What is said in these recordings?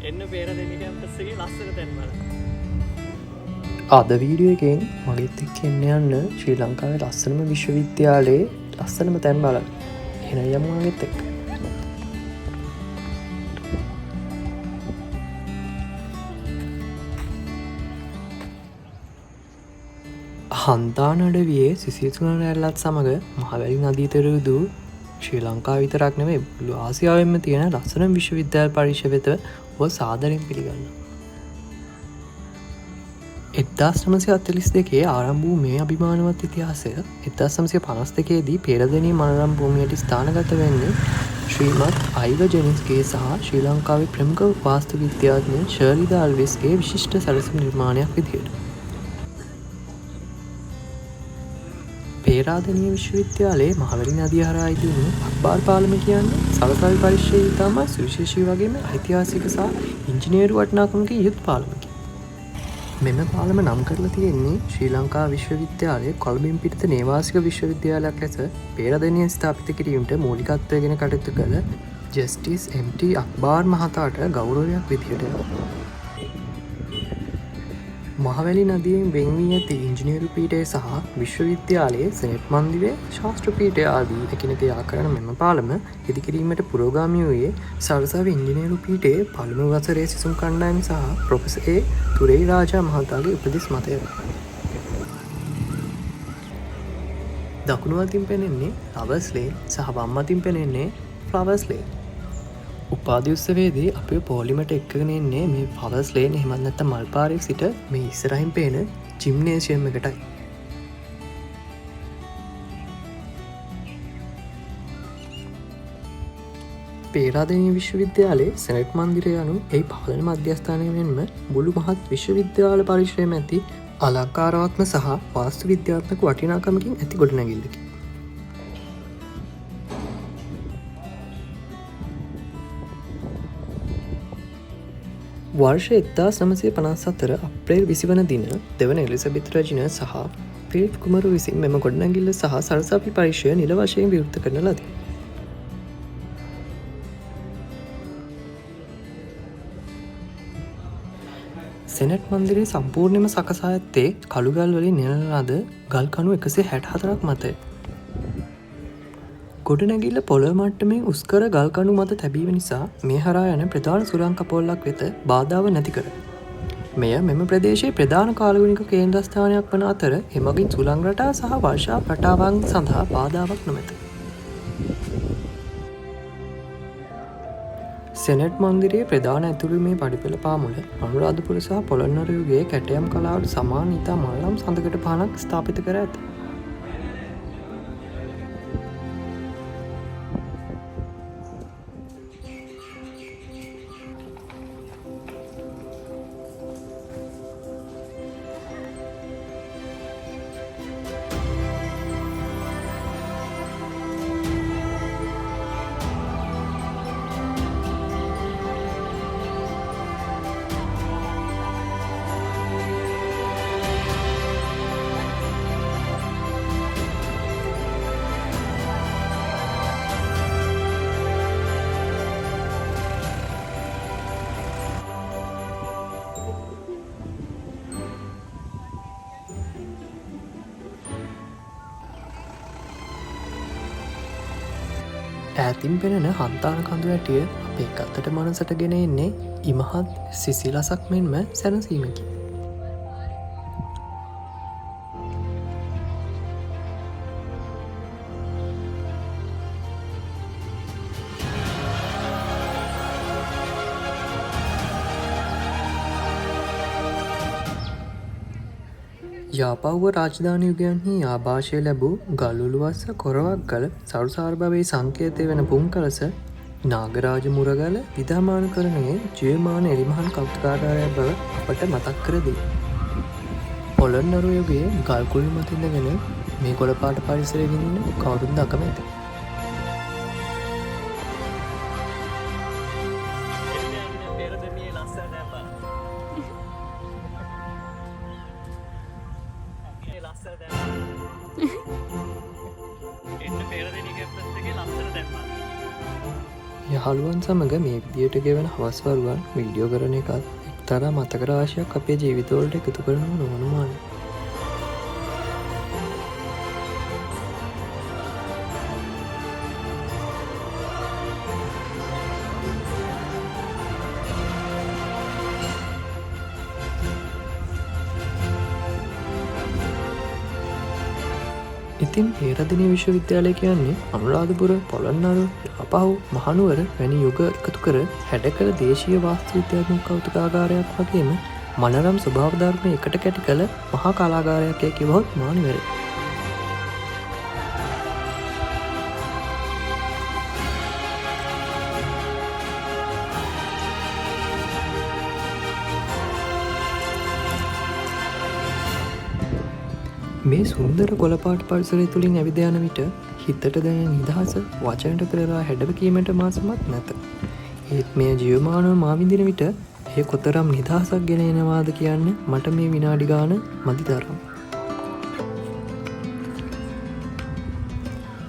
එන්න පේරාදෙණිය කැම්පස් එකේ ලස්සන තැන් බලන්න. අද වීඩියෝ එකෙන් මගෙත් එක්ක එන්න යන්න ශ්‍රී ලංකාවේ ලස්සනම විශ්වවිද්‍යාලයේ ලස්සනම තැන් බලන්න. එහෙනම් යමු මගෙත් එක්ක. හන්තාන අඩවියේ සිසිල් රැල්ලත් සමග මහවැලි නදී තෙර විදූ ශ්‍රී ලංකාව විතරක් නෙවෙයි මුළු ආසියාවෙන්ම තියෙන ලස්සනම විශ්වවිද්‍යාල පරිශ්‍රය වෙත ඔබ සාදරයෙන් පිළිගන්නවා. 1942 ආරම්භ වූ මේ අභිමානවත් ඉතිහාසය 1952 දී පේරාදෙණිය මනරම් භූමියට ස්ථානගත වෙන්නේ ශ්‍රීමත් අයිව ජෙනින්ස්ගේ සහ ශ්‍රී ලංකාවේ ප්‍රමුඛ වාස්තු විද්‍යාඥ ෂර්ලි ද අල්වෙස්ගේ විශිෂ්ට සැලසුම් නිර්මාණයක් විදියට. පේරාදෙණිය විශ්වවිද්‍යාලයේ මහවැලි නදිය හරහා ඉදිවුණු අක්බාර් පාලම කියන්නේ සරසවි පරිශ්‍රයේ ඉතාම සුවිශේෂී වගේම ඓතිහාසික සහ ඉංජිනේරු වටිනාකමකින් යුත් පාලමකි. මෙම පාලම නම් කරලා තියෙන්නේ ශ්‍රී ලංකා විශ්වවිද්‍යාලයේ කොළඹින් පිටත නේවාසික විශ්වවිද්‍යාලයක් ලෙස පේරාදෙණිය ස්ථාපිත කිරීමට මූලිකත්වය ගෙන කටයුතු කළ ජස්ටිස් එම්.ටී. අක්බාර් මහතාට ගෞරවයක් විදිහට. මහවැලි නදියෙන් වෙන් වී ඇති ඉංජිනේරු පීඨය සහ විශ්වවිද්‍යාලයේ සෙනෙට් මන්දිරය, ශාස්ත්‍ර පීඨය ආදී එකිනෙක යා කරන මෙම පාලම ඉදිකිරීමට පුරෝගාමී වූයේ සරසවි ඉංජිනේරු පීඨයේ පළමු වසරේ සිසුන් කණ්ඩායම සහ ප්‍රොෆෙසර් ඒ තුරෙයි රාජා මහතාගේ උපදෙස් මතය. දකුණු අතින් පෙනෙන්නේ ලවර්ස් ලේන් සහ වම් අතින් පෙනෙන්නේ ෆ්ලවර්ස් ලේන්. උපාධි උත්සවයේදී අපිව පොලිමට එක්කගෙන එන්නේ මේ ෆ්ලවර්ස් ලේන් එහෙමත් නැත්නම් මල් පාරේ සිට මේ ඉස්සරහින් පේන ජිම්නේසියම් එකටයි. පේරාදෙණිය විශ්වවිද්‍යාලයේ සෙනෙට් මන්දිරය යනු එහි පාලන මධ්‍යස්ථානය මෙන්ම මුළු මහත් විශ්වවිද්‍යාල පරිශ්‍රයම ඇති අලංකාරාත්මක සහ වාස්තු විද්‍යාත්මක වටිනාකමකින් ඇති ගොඩනැගිල්ලකි. වර්ෂ 1954 අප්‍රේල් 20 වන දින දෙවන එලිසබෙත් රැජින සහ ෆිලිප් කුමරු විසින් මෙම ගොඩනැගිල්ල සහ සරසවි පරිශ්‍රය නිල වශයෙන් විවෘත කරන ලදී. සෙනට් මන්දිරය සම්පූර්ණයෙන්ම සකසා ඇත්තේ කළු ගල් වලින් නෙලන ලද ගල් කණු 164ක් මතය. ගොඩනැගිල්ල පොළොව මට්ටමින් උස්කර ගල් කණු මත තැබීම නිසා මේ හරහා යන ප්‍රධාන සුළං කපොල්ලක් වෙත බාධාව නැති කර. මෙය මෙම ප්‍රදේශයේ ප්‍රධාන කාලගුණික කේන්ද්‍රස්ථානයක් වන අතර එමගින් සුළං රටා සහ වර්ෂා රටාවන් සඳහා බාධාවක් නොමැත. සෙනට් මන්දිරයේ ප්‍රධාන ඇතුළු මේ පඩිපෙළ පාමුල අනුරාධපුර සහ පොළොන්නරු යුගයේ කැටයම් කලාවට සමාන ඉතා මල්නම් සඳකඩ පහනක් ස්ථාපිත කර ඇත. ඈතින් පෙනෙන හන්තාන කඳු වැටිය අපේ ගතට මනසට ගෙන එන්නේ ඉමහත් සිසිලසක් මෙන්ම සැනසීමකි. යාපව්ව රාජධානි යුගයන්හි ආభాෂය ලැබූ ගල්උළුවස්ස කොරවක් ගල සරුසාර භවයේ සංකේතය වෙන පුන්කලස නාගරාජ මුරගල විධාමානකරණයේ ජීවමාන එලිමහන් කෞතුකාගාරයක් බව අපට මතක් කර දෙයි. පොළොන්නරු යුගයේ ගල් කුළුණු මත ඉඳගෙන මේ කොළ පාට පරිසරය විඳින්න කවුරුන්ද අකමැති? යහළුවන් සමග මේ විදියට ගෙවන හවස් වරුවන් වීඩියෝ කරන එකත් එක්තරා මතක රාශියක් අපේ ජීවිතවලට එකතු කරනව නොඅනුමානයි. ඉතින් පේරාදෙණිය විශ්වවිද්‍යාලය කියන්නේ අනුරාධපුර, පොළොන්නරුව, යාපහුව, මහනුවර වැනි යුග එකතු කර හැඩකළ දේශීය වාස්තු විද්‍යාත්මක කෞතුකාගාරයක් වගේම මනරම් ස්වභාව ධර්ම එකට කැටි කළ මහා කලාගාරයක් යැයි කිවහොත් මා නිවැරදි. මේ සුන්දර කොළපාට පරිසරය තුළින් ඇවිද යන විට හිතට දැනෙන නිදහස වචනට පෙරලා හැඩව කීමට මා සමත් නැත. ඒත් මෙය ජීවමානව මා විඳින විට එය කොතරම් නිදහසක් ගෙන එනවාද කියන්න මට මේ විනාඩි ගාන මදි තරම්.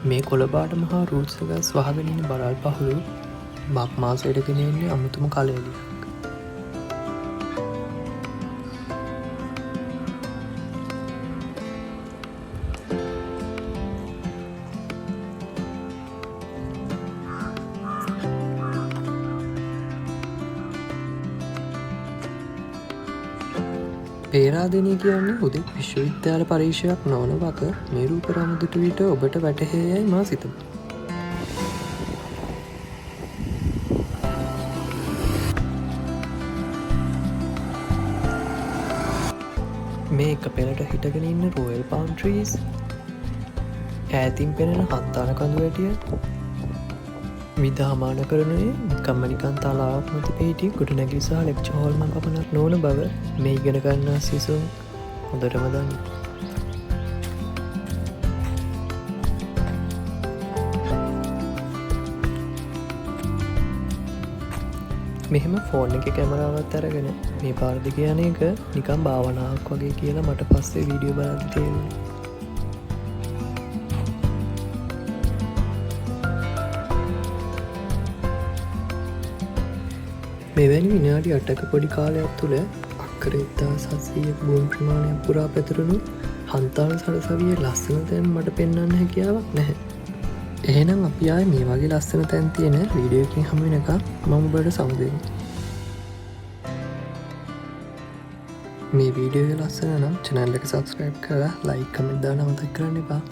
මේ කොළපාට මහා රූත්ස ගස් වහගෙන ඉන්න බරල් පහළු මක් මාසයට ගෙන එන්නේ අමුතුම කලෙලියක්. පේරාදෙණිය කියන්නේ හුදෙක් විශ්වවිද්‍යාල පරිශ්‍රයක් නොවන බව මේ රූප රාමු දුටු විට ඔබට වැටහේ යැයි මා සිතමි. මේ එක පෙළට හිටගෙන ඉන්න රොයල් පාම් ට්‍රීස්, ඈතින් පෙනෙන හන්තාන කඳු වැටිය, විදහමාන කරනුයේ නිකම්ම නිකන් තලාවක් මත පිහිටි ගොඩනැගිලි සහ ලෙක්චර් හෝල් මඟ පමණක් නොවන බව මේ ඉගෙන ගන්නා සිසුන් හොඳටම දනී. මෙහෙම ෆෝන් එකේ කැමරාවත් අරගෙන මේ පාර දිගේ යන එක නිකන් භාවනාවක් වගේ කියලා මට පස්සේ වීඩියෝ බලද්දි තේරුණා. මෙවැනි විනාඩි 8ක පොඩි කාලයක් තුළ අක්කර 1700ක භූමි ප්‍රමාණයක් පුරා පැතුරුණු හන්තාන සරසවියේ ලස්සන තැන් මට පෙන්වන්න හැකියාවක් නැහැ. එහෙනම් අපි ආයේ මේ වගේ ලස්සන තැන් තියෙන වීඩියෝ එකකින් හමු වෙනකම් මම ඔබට සමු දෙමි. මේ වීඩියෝ එක ලස්සන නම් චැනල් එක සබ්ස්ක්‍රයිබ් කරලා ලයික් කමෙන්ට් දාන්න අමතක කරන්න එපා.